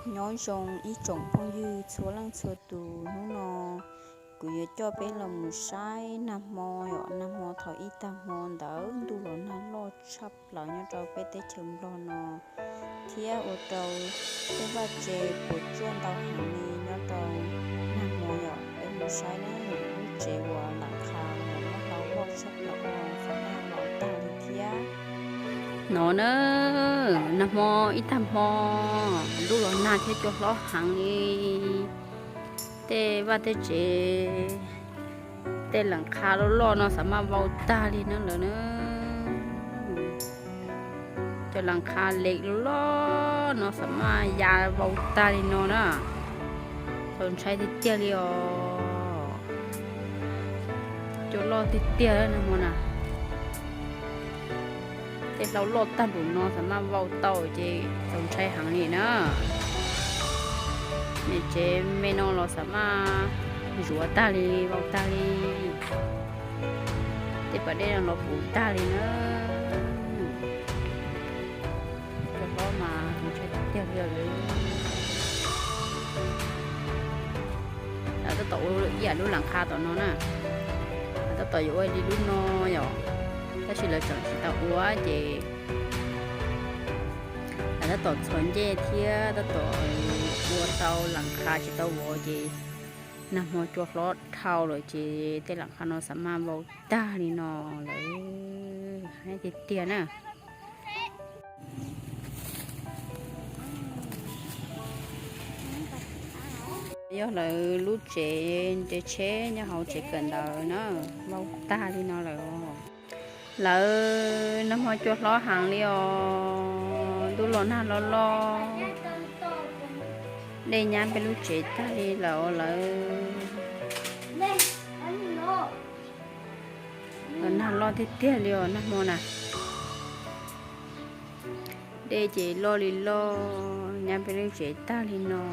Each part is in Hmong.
Nyob zoo ib tsoom phooj ywg txhua leej txhua tus, hnub no kuv yuav coj peb los mus saib nag hmo yom, nag hmo thaum ib tag hmo ntawd ntuj los nag loj tshaj plaws nyob rau peb teb chaws Nplog no, thiab ua rau tej vaj tse puas tsuaj ntau heev li nyob rau nag hmo yom. Peb mus saib lub tsev uas lam qha uas nag hlo loj tshaj plaws no xam maj vau tag li thiab. No na, nag hmo ib tag hmo ntuj los nag thiab cua hlob heev li. Tej vaj tej tsev, tej lam qha loj loj no xam maj vau tag li na lawm na. Cov lam qha lem loj loj no xam maj ya vau tag li no na. Txaus ntshai tiag tiag li os. Cua loj tiag tiag nag hmo na. Tej hlau loj tag npaum no xam maj vau tau ces txaus ntshai heev li na. Niam tsev me no los xam maj zuav tag li, vau tag li. Tej pas dej no los puv tag li na. Cua hlob mas txaus ntshai tiag tiag li lawm. Lawv tab tom ua ib yam lub lam qha tom no na. Lawv tab tom yuav ua li lub no yom, tab sis lawv tseem tsis tau ua ces lawv tab tom txhos ncej thiab tab tom ua tau lam qha tsis tau vov ces nag hmo cua hlob dhau lawm ces tej lam qha no xam maj vau tag li no lawm, heev tiag tiag na. Yog lawv lub tsev nres tsheb nyob hauv tsev kawm ntawv na, vau tag li no lawm. Lawv nag hmo cua hlob heev li os, ntuj los nag loj loj, dej nyab peb lub tsev tag li lawm os lawv. Los nag loj tiag tiag li os nag hmo na. Dej ces loj li loj, nyab peb lub tsev tag li no.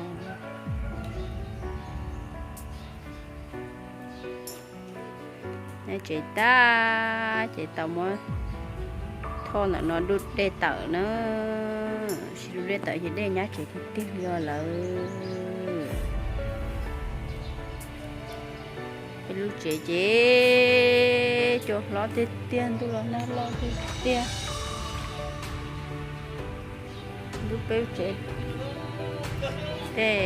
Nyab tsev tag ces tau muab thoj ntawm no dub dej tawm na, sis dub dej tawm ces dej nyab tsev tiag tiag li os lawv. Peb lub tsev ces cua hlob tiag tiag, ntuj los nag loj tiag tiag. Lub peb lub tsev, tej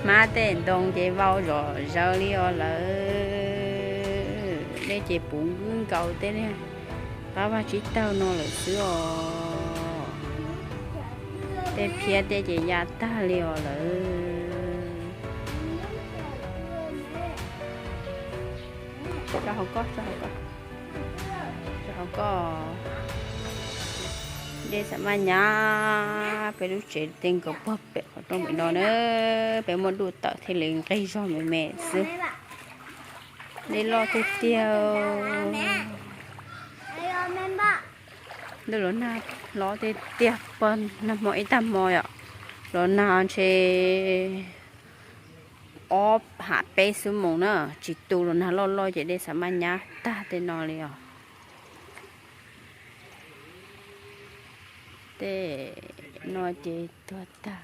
hmab tej ntoo ces vau zom zaws li os lawv. Dej ces puv nkaus tej qab vaj tsib taug no lawm xwb os. Tej phiab tej ces ya tag li os lawv. Tso hauv ko, tso hauv ko, tso hauv ko. Dej xam maj nyab peb lub tsev tej nkaus puag pem qhov rooj pem no na, peb muab duj tawm thiaj li nqig zog me me xwb. Dej loj tiag tiag. Ntuj los nag hlob tiag tiag, pog nag hmo ib tag hmo yom, los nag ntshe ob ham peb xuab moos na, tsis tu los nag loj loj ces dej xam maj nyab tag tej no li os. Tej no ces tuag tag.